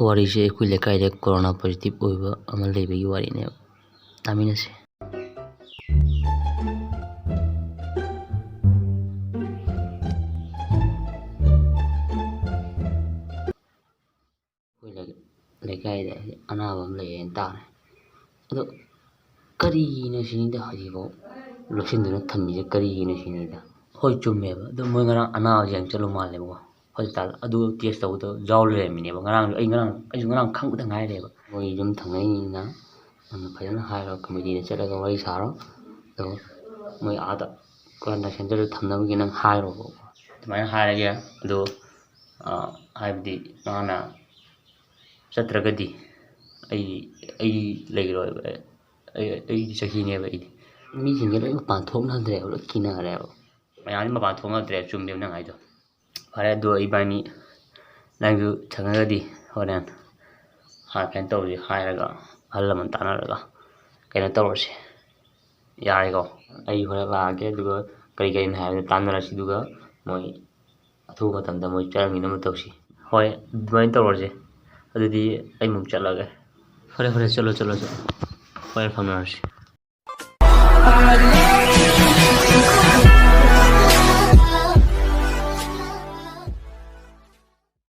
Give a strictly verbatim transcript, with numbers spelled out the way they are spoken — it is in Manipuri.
ꯋꯥꯔꯤꯁꯦ ꯑꯩꯈꯣꯏ ꯂꯩꯀꯥꯏꯗ ꯀꯣꯔꯣꯅꯥ ꯄꯣꯖꯤꯇꯤꯚ ꯑꯣꯏꯕ ꯑꯃ ꯂꯩꯕꯒꯤ ꯋꯥꯔꯤꯅꯦꯕ꯫ ꯇꯥꯃꯤꯟꯅꯁꯦ꯫ ꯑꯩꯈꯣꯏ ꯂꯩ-, ꯂꯩꯀꯥꯏꯗ ꯑꯅꯥꯕ ꯑꯃ ꯂꯩꯌꯦꯅ ꯇꯥꯔꯦ꯫ ꯑꯗꯣ ꯀꯔꯤꯅꯣ ꯁꯤꯅꯤꯗ, ꯍꯧꯖꯤꯛꯐꯥꯎ ꯂꯣꯠꯁꯤꯟꯗꯨꯅ ꯊꯝꯃꯤꯁꯦ ꯀꯔꯤꯒꯤꯅꯣ ꯁꯤꯅꯤꯗ꯫ ꯍꯣꯏ, ꯆꯨꯝꯃꯦꯕ꯫ ꯑꯗꯣ ꯃꯣꯏ ꯉꯔꯥꯡ ꯑꯅꯥꯕ ꯌꯦꯡ ꯆꯠꯂꯨ ꯃꯥꯜꯂꯦꯕꯀꯣ, ꯍꯣꯁꯄꯤꯇꯥꯜꯗ꯫ ꯑꯗꯨ ꯇꯦꯁ ꯇꯧꯕꯗ ꯌꯥꯎ ꯂꯩꯔꯝꯃꯤꯅꯦꯕ꯫ ꯉꯔꯥꯡꯁꯨ ꯑꯩ, ꯉꯔꯥꯡ, ꯑꯩꯁꯨ ꯉꯔꯥꯡ ꯈꯪꯕꯗ ꯉꯥꯏꯔꯦꯕ꯫ ꯃꯣꯏ ꯌꯨꯝ ꯊꯪꯅꯩꯅꯤꯅ ꯅꯪꯅ ꯐꯖꯅ ꯍꯥꯏꯔꯣ, ꯀꯃꯤꯇꯤꯗ ꯆꯠꯂꯒ ꯋꯥꯔꯤ ꯁꯥꯔꯣ꯫ ꯑꯗꯣ ꯃꯣꯏ ꯑꯥꯗ ꯀ꯭ꯋꯥꯔꯦꯟꯇꯥꯏꯟ ꯁꯦꯟꯇꯔꯗ ꯊꯝꯅꯕꯒꯤ ꯅꯪ ꯍꯥꯏꯔꯣꯕ꯫ ꯑꯗꯨꯃꯥꯏꯅ ꯍꯥꯏꯔꯒꯦ꯫ ꯑꯗꯣ, ꯑ, ꯍꯥꯏꯕꯗꯤ ꯃꯥꯅ ꯆꯠꯇ꯭ꯔꯒꯗꯤ ꯑꯩ, ꯑꯩ ꯂꯩꯔꯣꯏꯕ꯫ ꯑꯩ, ꯑꯩꯗꯤ ꯆꯍꯤꯅꯦꯕ ꯑꯩꯗꯤ꯫ ꯃꯤꯁꯤꯡꯁꯦ ꯂꯣꯏ ꯃꯄꯥꯟ ꯊꯣꯛꯅꯗ꯭ꯔꯦꯕ, ꯂꯣꯏ ꯀꯤꯅꯔꯦꯕ꯫ ꯃꯌꯥꯝꯗꯤ ꯃꯄꯥꯟ ꯊꯣꯛꯅꯗ꯭ꯔꯦ, ꯆꯨꯝꯃꯦꯕ ꯅꯪ ꯍꯥꯏꯗꯣ꯫ ꯐꯔꯦ, ꯑꯗꯣ ꯏꯕꯥꯅꯤ, ꯅꯪꯁꯨ ꯁꯪꯉꯒꯗꯤ ꯍꯣꯔꯦꯟ ꯍꯥ, ꯀꯩꯅꯣ ꯇꯧꯔꯁꯤ ꯍꯥꯏꯔꯒ, ꯑꯍꯜ ꯂꯃꯟ ꯇꯥꯟꯅꯔꯒ ꯀꯩꯅꯣ ꯇꯧꯔꯁꯤ꯫ ꯌꯥꯔꯦꯀꯣ? ꯑꯩ ꯍꯣꯔꯦꯟ ꯂꯥꯛꯑꯒꯦ, ꯑꯗꯨꯒ ꯀꯔꯤ ꯀꯔꯤꯅꯣ ꯍꯥꯏꯕꯗꯣ ꯇꯥꯟꯅꯔꯁꯤ, ꯑꯗꯨꯒ ꯃꯣꯏ ꯑꯊꯨꯕ ꯃꯇꯝꯗ ꯃꯣꯏ ꯆꯠꯂꯝꯃꯤꯅꯕ ꯇꯧꯁꯤ꯫ ꯍꯣꯏ, ꯑꯗꯨꯃꯥꯏꯅ ꯇꯧꯔꯁꯦ꯫ ꯑꯗꯨꯗꯤ ꯑꯩ ꯑꯃꯨꯛ ꯆꯠꯂꯒꯦ꯫ ꯐꯔꯦ, ꯐꯔꯦ, ꯆꯠꯂꯣ, ꯆꯠꯂꯣ, ꯆꯠꯂꯣ꯫ ꯍꯣꯔꯦꯟ ꯐꯥꯎꯅꯔꯁꯤ꯫